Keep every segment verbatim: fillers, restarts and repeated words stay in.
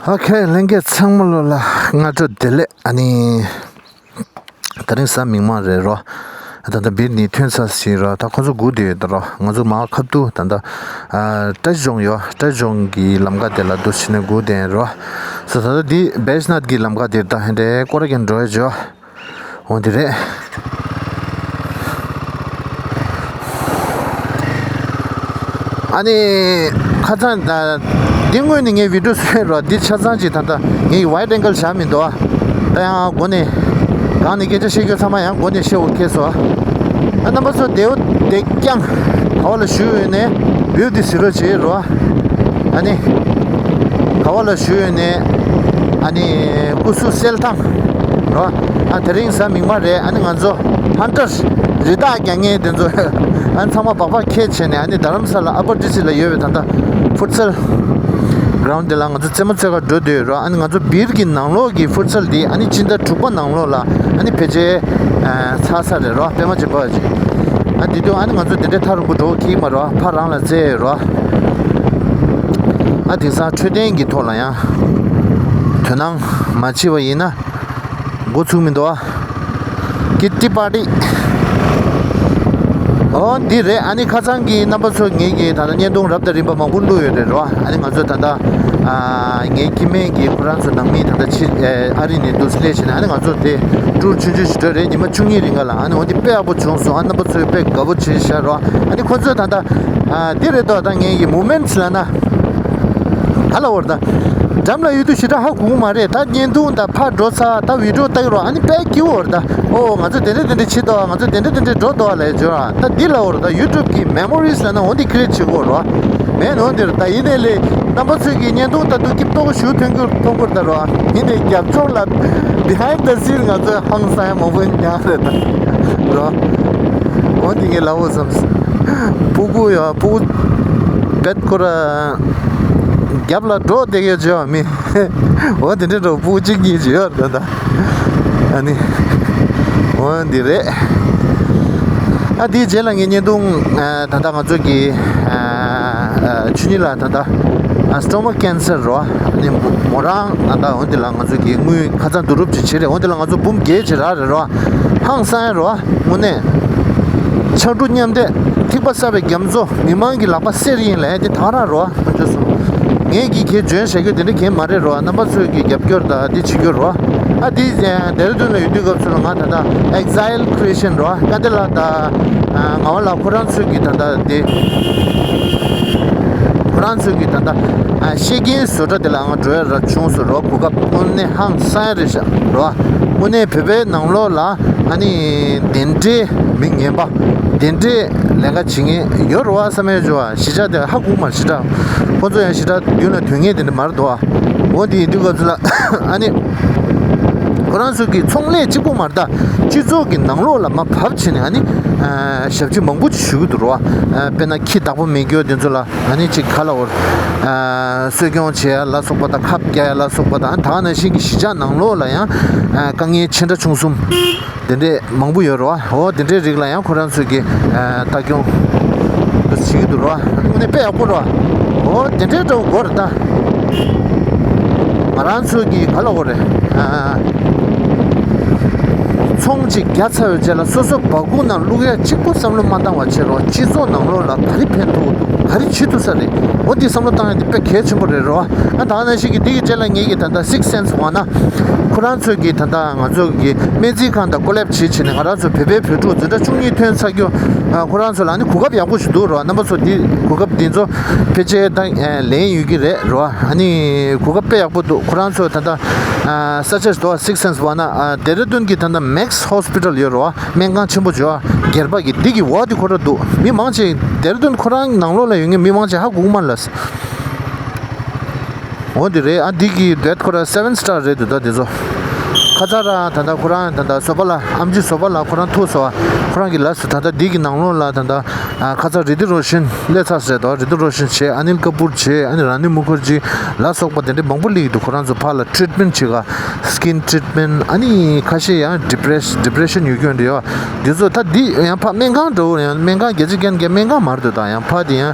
ཨོ་ཁེ། ལྷན་རྒྱས་ཚང་མ་ལོ་ལ་སྔ་དྲོ་བདེ་ལེགས། ཨ་ནི། ད་རིང་གཟའ་མིག་དམར་རེད་རོ། ད་ལྟ་བིར་ནི་ཐོན་ཚར་ཟིན་རོ། ད་ཁོ་ཚོ་སྒུག་བསྡད་ཡོད་ད་རོ། ང་ཚོ་མར་ཁ་ཐུག་ད་ལྟ་ཨ་བཀྲ་ཤིས་ལྗོངས་ཡོད། བཀྲ་ཤིས་ལྗོངས་ཀྱི་ལམ་ཁ་དེ་ལ་འདུག་ཕྱིན་ནས་སྒུག་བསྡད་ཡོད་རོ། སོ་ད་ལྟ་འདི་བེས་ནཱཐ་ཀྱི་ལམ་ཁ་དེར་ད་ཧན་དེ་སྐོར་ར་གན་འགྲོ་ཡོད་ཇོ། འོ་འདི་རེད། ཨ་ནི་ཁ་སང་ད་འདི་སྔོན་ནས་ངས་བི་ཌིའོ་བཟོས་རོགས། འདི་ཆ་ཚང་ཅིག་ད་ལྟ་ངས་ཀྱི་ཝའིཌ་ཨེང་གལ་བཞག་མི་འདུག་ཨ། ད་ཡང་སྒོ་ནས་གང་ནས་སྐད་ཆ་བཤད་རྒྱུ་ཚང་མ་ཡང་སྒོ་ནས་བཤད་འོ་ཁེལ་སོང་ཨ། རྣམ་པ་ཚོ་བདེ་བོ་བདེ་རྐྱང་ག་བ་ལ་བཞུགས་ཡོད་ནས་བིའུ་འདི་གཟིགས་རོགས་བྱེད་རོགས། ཨ་ནི། ག་བ་ལ་བཞུགས་ཡོད་ནས། ཨ་ནི། སྐུ་གཟུགས་གསལ་ཐང་། རོ། ཨ་དེ་རིང་གཟའ་མིག་དམར་རེད། ཨ་ནི་ང་ཚོ་ཧན་ཊར་རི་དྭགས་རྒྱག་མཁན་དེ་ཚོ་ཨ་ནི་ཚང་མ་སྦག་སྦག་འཁྱེར་བྱས་ནས། ཨ་ནི་རྡ་རམ་ས་ལ་ཨ་པར་ཌི་སི་ཊི་ལ་ཡོད་པའི་ད་ལྟ་ཕུཊ་སལ་གྷི་རའུན་ཌི་དེ་ལ་ང་ཚོ་རྩེད་མོ་རྩེ་གར་འགྲོ་འདོད་རོ། ཨ་ནི་ང་ཚོ་བིར་གྱི་ནང་ལོགས་ཀྱི་ཕུཊ་སལ་འདི་ཨ་ནི་སྤྱི་ཟླ་དྲུག་པ་ནང་ལོགས་ལ་ཨ་ནི་ཕལ་ཆེར་ཚར་ས་རེད་རོ། པད་མ་ཆེན་པོ་ཨ་ཅེ། ཨ་དེ་དུས་ཨ་ནི་ང་ཚོ་དེ་འདྲའི་ཐག་རིང་པོ་འགྲོ་གི་མ་རོ། ཕ་རང་ལ་བཙལ་ཡོད་རོ། ཨ་དེང་སང་འཕྲོད་བསྟེན་གྱི་ཐོག་ལ་ཡང་དོ་སྣང་མ་བྱས་པ་ཡིན་ན་འགོ་ཚུགས་མི་འདུག་ཨ། ཀི་ཊི་པར་ཊི། ཨོ་འདི་རེད། ཨ་ནི་ཁ་སང་གི་རྣམ་པ་ཚོ་ངེད་ཀྱི་ད་ལྟ་བརྙན་ཐུང་རབ་དང་རིམ་པ་མང་པོ་བླུགས་ཡོད་རེད་རོ། ཨ་ནི་ང་ཚོ་ད་ལྟ་ཨ་ངའི་ཁྱིམ་མི་གིས་ཁོ་རང་ཚོ་ནང་མི་ད་ལྟ་ཕྱིར་ཨ་རི་ནས་འདུག་སླེབས་བྱས་ནས། ཨ་ནི་ང་ཚོ་དེ་ཊུར་ཆུང་ཆུང་ཞིག་འགྲོ་རེད། ཉི་མ་བཅུ་གཉིས་རིང་ག་ལ། ཨ་ནི་འོ་འདི་དཔེ་ཡག་པོ་བྱུང་སོང་། ཨ་རྣམ་པ་ཚོས་དཔེ་དགའ་པོ་བྱས་ཤག་རོ། ཨ་ནི་ཁོ་ཚོས་ད་ལྟ་ཨ་འདི་རེད་དོ། ད་ངའི་གི་མུ་མེན་ཊི་ལབ་ན་ག་ལ་འོར་ད་འགྲམ་ལ་ཡོད་དུས་ཞེ་དྲག་ཧ་གོ་གི་མ་རེད། ད་བརྙན་ཐུང་ད་ཕར་འགྲོ་ཚར། ད་བི་ཌིའོ་ལྟ་གི་རོ། ཨ་ནི་དཔེ་སྐྱིད་པོ་འོར་ད། ཨོ་ང་ཚོ་དེ་འདྲ་དེ་འདྲ་བྱེད་དོ། ང་ཚོ་དེ་འདྲ་དེ་འདྲ་འགྲོ་དོ་ལབ་བརྗོད་ར། ད་འདི་ལ་འོར་ད་ཡུ་ཊུབ་གི་མེ་མོ་རི་སི་ལབ་ན་འོ་འདི་ཀི་རི་ཨེ་ཊི་བྱེད་དགོས་རོ། མེད་ནོ་འདིར་ད་ཡིན་ནའི་ལས་རྣམ་པ་ཚོས་ཀྱི་བརྙན་ཐུང་ལྟ་དུས་སྐྱིད་པོ་ཞིག་མཐོང་གི་མཐོང་གི་ད་རོ། ཡིན་ནའི་རྒྱབ་ལྗོངས་ལ་བི་ཧའིན་ཌི་ད་སིན་ང་ཚོས་ཧང་སང་ཡ་མང་པོ་ཉར་རེད་ད་རོ། འོ་འདི་ངས་ལབ་འོ་བསམ། སྤུ་གུ་ཡ་སྤུ་གུ་བེད་ཁོ་ར་རྒྱབ་ལ་འགྲོ་བསྡད་ཡོད་ཅེས་མི། འོ་དེ་འདྲའི་འགྲོ་སྤུ་གུ་གཅིག་གཉིས་ཅིག་ཡོད་རེད་ད། ཨ་ནི། འོ་འདི་རེད། ཨ་དེའི་རྗེས་ལ་ངས་བརྙན་ཐུང་ཨ་ད་ལྟ་ང་ཚོ་གི་ཨ་ཨ་ཆུ་ཉི་ལ་ད་ལྟ་ཨ་སི་ཊོ་མག་ཀེན་སར་རོ། ཨ་ནི་མོ་རང་ད་ལྟ་འོ་འདི་ལ་ང་ཚོ་གི་དངུལ་ཁ་ཚ་བསྡུ་རུབ་ཅིག་བྱེད་རེད། འོ་འདི་ལ་ང་ཚོ་འབུམ་བརྒྱད་ཅིག་རག་རེད་རོ། ཧང་སང་རོ། དངོས་གནས། ཕྱག་དྲུག་མཉམ་འདེགས། ཐིགས་པ་བསགས་པའི་རྒྱ་མཚོ། མི་མང་གི་ལག་པ་གསེར་ཡིན་ལབ་ཡ་དེ་ད་ག་རང་རོ། ཁོ་ཚོས་གསུངས། ངས་ཀྱིས་ཁྱེད་འཇོན་བྱ་རྒྱུ་དེ་འདྲ་གང་ཡང་མ་རེད་རོ། རྣམ་པ་ཚོས་ཀྱིས་རྒྱབ་སྐྱོར་དང་འདི་བྱེད་རྒྱུ་རོ། ཨ་དེ་ཨ་ལྡེ་ར་ལྡུན་ལ་ཡོད་དུས་སྐབས་སུ་ལ་ང་ད་ལྟ་ཨེག་ཛའིལ་ཁི་རི་ཨེ་ཤན་རོ། ཀ་ཏེ་ལགས་དང་ཨ་ངག་དབང་ལགས་ཁོ་རང་ཚོས་ཀྱིས་ད་ལྟ་དེ་ཁོ་རང་ཚོས་ཀྱིས་ད་ལྟ་ཨ་ཤེས་རྒན་བཟོ་གྲྭ་དེ་ལ་ང་འགྲོ་ཡ་ར་བྱུང་སོང་རོ། གོ་སྐབས་དངོས་གནས་ཧང་སང་ཡ་རེད་ཤག་རོ། དངོས་གནས་བོད་པའི་ནང་ལོགས་ལ་ཨ་ནི་དེ་འདྲའི་མི་ངན་པ། དེ་འདྲའི་ལས་ཀ་བྱེད་མཁན་ཡོད་རེད་བ་བསམ་ཡས་བྱུང་བ། གཞིས་ཆགས་དེ་ཧ་གོ་མ་རེད་ཞེ་དྲག། ཁོ་ཚོ་ཡང་ཞེ་དྲག་མདུན་ལ་དོན་ངེས་དེ་འདྲ་མ་རེད་འདུག་བ། འོ་དེ་ཡིན་དུས་སྐབས་སུ་ལ་ཨ་ནི་ཁོ་རང་ཚོ་གི་ཚོང་ལས་གཅིག་པོ་མ་རེད་ད། སྤྱི་ཚོགས་ཀྱི་ནང་ལོགས་ལ་མར་བབས་བྱས་ནས་ཨ་ནི་ཨ་ཞབས་ཕྱི་མང་པོ་ཅིག་ཞུ་གི་འདུག་རེད་བ། ཨ་དཔེར་ན་ཁྱི་བདག་པོ་མེད་རྒྱུ་དེ་ཚོ་ལ་ཨ་ནི་ཅིག་ག་ལ་འོར་ཨ་གསོ་སྐྱོང་བྱེད་ཡ་ལ་སོགས་པ་དང་ཁབ་རྒྱག་ཡ་ལ་སོགས་པ་དང་། ད་ག་ནང་བཞིན་གྱི་གཞིས་ཆགས་ནང་ལོགས་ལ་ཡང་ཨ་དཀའ་ངལ་ཆེ་འདྲ་ཆུང་གསུམ། དེ་འདྲས་མང་པོ་ཡོད་རེད་བ། འོ་དེ་འདྲའི་རིགས་ལ་ཡང་ཁོ་རང་ཚོས་ཀྱི་ཨ་ལྟ་སྐྱོང་བྱེད་ཀྱི་འདུག་རེད་བ། དངོས་གནས་དཔེ་ཡག་པོ་རེད་བ། འོ་དེ་འདྲའི་འདྲ་བོ་དགོས་རེད་ད། ང་རང་ཚོས་ཀྱི་ག་ལ་དགོས་རེད། ཨ་ཚོང་ཅིག་རྒྱག་ཚར་བའི་རྗེས་ལ་སོ་སོ་སྦ་ཁུག་ནང་བླུག་ཡ་གཅིག་པོ་བསམ་བློ་མ་བཏང་བ་བྱེད་རོགས། སྤྱི་ཚོགས་ནང་ལོགས་ལ་ག་རེ་ཕན་ཐོགས་འདུག་ག་རེ་བྱེད་ཐུབ་ས་རེད། འོ་འདི་བསམ་བློ་བཏང་ཡ་འདི་དཔེ་གལ་ཆེན་པོ་རེད་རེད་བ། ཨ་ད་ག་ནང་བཞིན་གྱི་འདི་གི་རྗེས་ལ་ངེད་ཀྱི་ད་ལྟ་སིག་སེན་སི་ཝ་ན། ཁོ་རང་ཚོས་ཀྱི་ད་ལྟ་ང་ཚོ་གི་སྨན་རྩིས་ཁང་དང་ཀོ་ལེབ་བྱེད་བྱས་ནས་ང་རང་ཚོ་བོད་པའི་བོད་ཕྲུག་འཛིན་གྲྭ་བཅུ་གཉིས་ཐོན་ཚར་རྒྱུ། ཨ་ཁོ་རང་ཚོ་ལ་ནི་གོ་སྐབས་ཡག་པོ་ཞིག་འདུག་རོ། རྣམ་པ་ཚོ་འདི་གོ་སྐབས་འདི་ཚོ་ཕལ་ཆེར་ད་ལེན་ཡོད་ཀྱི་རེད་རོ། ཨ་ནི་གོ་སྐབས་དཔེ་ཡག་པོ་འདུག་ཁོ་རང་ཚོ་ད་ལྟ་ས་ཆ་ཞིག་འདུག་སིག་སེན་སི་ཝ་ན། ལྡེ་ར་ལྡུན་གྱི་ད་ལྟ་མེག་སི་ཧོ་སི་པི་ཊལ་ཡོད་རོ། སྨན་ཁང་ཆེན་པོ་ཅིག་ཡོད། སྒེར་པ་གི་འདི་གི་འོག་དེ་ཁོ་རང་འདུག་མི་མང་ཆེ་ལྡེ་ར་ལྡུན་ཁོ་རང་ནང་ལོགས་ལ་ཡོད་མཁན་མི་མང་ཆེ་ཧ་གོ་གི་མ་རེད་ལ། འོ་འདི་རེད། ཨ་འདི་གི་ཌེ་ཊི་ཁོ་ར་སེ་ཝན་སི་ཊར་རེད་འདུག་ད་འདི་ཚོ། ཁ་ཚ་ར་ད་ལྟ་ཁོ་རང་ད་ལྟ་བཟོད་པ་ལ་ཨེམ་ཆི་བཟོད་པ་ལ་ཁོ་རང་ཐུག་སོང་བ། ཁོ་རང་གི་ལ་སུ་ད་ལྟ་འདི་གི་ནང་ལོགས་ལ་ད་ལྟ་ཨ་ཁ་ཚ་རི་དྷི་རོ་ཤན་སླེབས་ཚར་ཟེར་དོ། རི་དྷི་རོ་ཤན་བྱས། ཨ་ནིལ་ཀ་པུར་བྱས། ཨ་ནི་ར་ནི་མུ་ཁར་ཇི་ལ་སོགས་པ་དེ་འདྲ་མང་པོ་སླེབས་ཀྱི་འདུག་ཁོ་རང་ཚོ་ཕར་ལ་ཊི་རིཊ་མེན་ཊི་བྱེད་ག་སི་ཀིན་ཊི་རིཊ་མེན་ཊི། ཨ་ནི་ཁ་ཤས་ཡང་ཌི་པི་རེ་ཤན་ཌི་པི་རེ་ཤན་ཡོད་རྒྱུ་འདྲ་ཡོད། འདི་ཚོ་ད་འདི་ཡང་ཕར་སྨན་ཁང་འདྲ་བོ། ཡང་སྨན་ཁང་རྒྱལ་སྤྱི་རྒན་རྒན་སྨན་ཁང་མ་རེད་འདུག་ད་ཡང་ཕར་དེ་ཡང་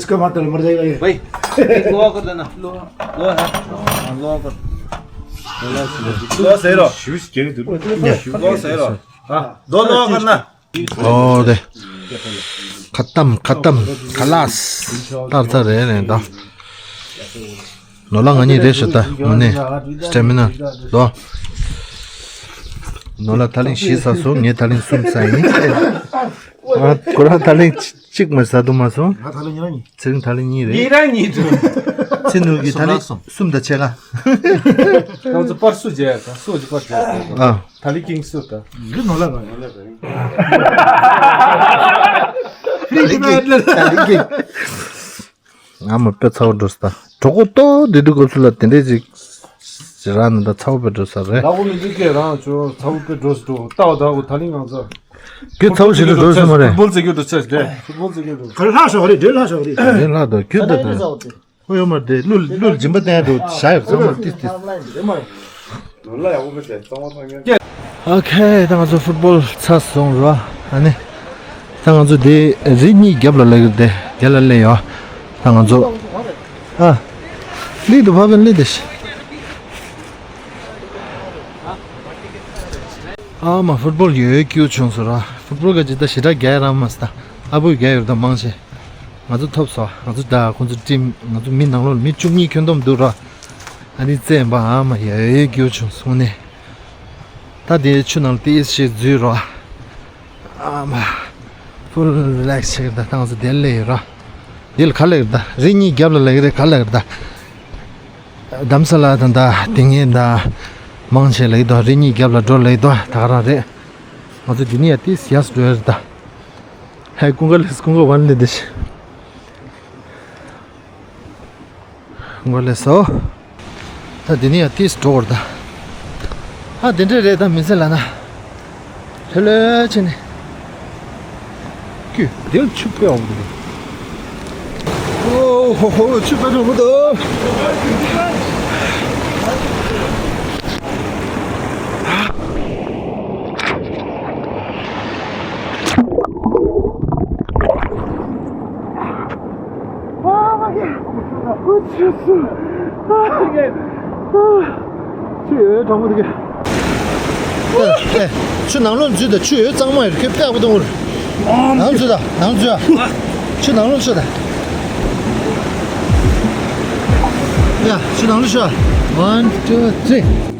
किसको मारते हो? मर जाएगा ये। भाई, एक लोहा कर देना। लोहा। लोहा है। हाँ, लोहा कर। लोहा सही रहो। लोहा सही रहो। हाँ, दो लोहा करना। ཨོ་དེ། ཁ་ཏམ་ཁ་ཏམ། ཁ་ལཱས། ཏར་ཏར་རེད་ནས་ད། ནོར་ལྷ་ང་གཉིས་རེད་ཤག་ད་དངོས་གནས་སི་ཊེ་མི་ན་ལོ། ནོར་ལྷ་ཐག་ལེན་བཞི་ཟ་སོང་། ངས་ཐག་ལེན་གསུམ་ཟ་ཡིན། ཨ་ཁོ་རང་ཐག་ལེན་གཅིག་མ་ཟ་འདུག་མ་སོང་། ང་ཐག་ལེན་ཉེ་རང་གཉིས། ཚེ་རིང་ཐག་ལེན་གཉིས་རེད། ཉེ་རང་གཉིས་འདུག་ཚེ་ནུ་གི་ཐག་ལེན་གསུམ་དང་ཕྱེད་ཀ་ཁོང་ཚོ་པར་སུ་བརྗེ་ཡ་ད་སུ་གི་པར་བརྗེ་ཡ་ད། ཨ། ཐག་ལེན་ཀིང་སུ་ད། འདི་ནོར་ལྷ་ང་ཡིན། ཐག་ལེན་ཀིང་། ཐག་ལེན་ཀིང་། ང་མ་དཔེ་ཚ་བོ་འགྲོ་ས་ད། གྲོད་ཁོག་ཏོག་འདི་འདུག་སྐབས་སུ་ལ་དེ་འདྲས་ཅིག་ཅིག་རག་ན་ད་ཚ་བོ་དཔེ་འགྲོ་ས་རེད། ད་གོ་མི་འདུག་ཀྱེ་རང་ཚོ་ཚ་བོ་དཔེ་འགྲོ་ས་འགྲོ་ལྟ་བ་ད་གོ་ད་ལིང་ང་ཚོ། ཀྱེ་ཚ་བོ་ཞིག་ལ་འགྲོ་ས་མ་རེད། ཕུཊ་བོལ་ཟེར་རྒྱུ་འགྲོ་ཆ་ཞིག་རེད། ཕུཊ་བོལ་ཟེར་རྒྱུ་འགྲོ། ག་ལྷག་ཤོག་རེད་འདྲེ་ལྷག་ཤོག་རེད། འདྲེ་ལྷག་ད་ཁྱོད་ད་ད། ཨོ་ཡོད་མ་རེད་ཀླུ་ཀླུ་སྦྱིན་པ་བསྟན་འགྲོ་བྱ་ཡོད་ཚང་མ་ཏིས་ཏིས། ཨོ་ཁེ། ད་ང་ཚོ་ཕུཊ་བོལ་ཚར་སོང་ར། ཨ་ནི། ད་ང་ཚོ་དེ་རི་གཉིས་རྒྱབ་ལ་ལ་གི་དེ་དེ་ལ་སླེབས་ཡོད། ད་ང་ཚོ། ཨ། ལི་དུ་ཕ་བན་ལི་དེ་ཤི། ཨ་མ་ཕུཊ་བོལ་ཡོད་ཡོད་ཀྱིའུ་བྱུང་སོང་ར། ཕུཊ་བོལ་ག་ཅི་ད་ཞེ་དྲག་རྒྱག་ཡ་རང་མ་སི་ད། ཨ་བུས་རྒྱག་ཡོད་ད་མང་ཆེ། ང་ཚོ་ཐོབ་སོང་། ང་ཚོ་ད་ཁོང་ཚོ་ཊིམ་ང་ཚོ་མི་ནང་ལོགས་མི་བཅུ་གཉིས་ཁྱོན་བསྡོམས་འདུག་ར། ཨ་ནི་རྩེད་འབའ་ཨ་མ་ཡ་ཡོད་ཡོད་ཀྱིའུ་བྱུང་སོང་ནས། ད་དེ་ཆུ་ནང་ལ་ཏིས་ཞིག་འཛུལ་རོགས། ཨ་མ། ཕུལ་རི་ལེག་སི་བྱེད་ཀྱི་རེད་ད། ད་ང་ཚོ་དེ་ལ་ཡོད་ར། དེ་ལ་ག་ལ་ཡོད་རེད་ད། རི་གཉིས་རྒྱབ་ལ་ལ་ཡོད་རེད་ག་ལ་ཡོད་རེད་ད། དྷ་རམ་ས་ལ་དང་ད་དེ་ངས་ད་མང་ཆེ་ལ་ཡོད་དོ། རི་གཉིས་རྒྱབ་ལ་འགྲོ་ལ་ཡོད་དོ་ད་ག་རང་རེད། ང་ཚོ་དེ་ནས་ཡ་ཏིས་ཡར་འགྲོ་ཡ་རེད་ད། ཧེ་ཀུན་དགའ་ལེས་ཀུན་དགའ་ཝན་ལེ་དེ་ཤི། ངོ་ལེ་སོ། ད་འདི་ནས་ཡང་ཏིས་འགྲོ་བར་ད། ཨ་དེ་འདྲས་རེད་ད་མི་ཚེ་ལ་ན། ལྷོད་ལྷོད་བྱས་ནས། ཀྱུ་དེར་ཆུ་དཔེ་འོང་གི་འདུག་ཨོ་ཧོ་ཧོ་ཆུ་དཔེ་འགྲོ་གི་འདུག་ཆུ་ཡོད་གྲང་མོ་འདུག་གི། ཨེ། ཆུ་ནང་ལོགས་འཛུལ་དང་ཆུ་ཡོད་གཙང་མ་ཡོད་ཁྱོད་དཔེ་ཡག་པོ་གཏོང་དགོས། ནང་འཛུལ་དང་ནང་འཛུལ་ཨ། ཆུ་ནང་ལོགས་ཆུ་དང་། ཡ་ཆུ་ནང་ལོགས་ཆུ་ཨ། One, two, three།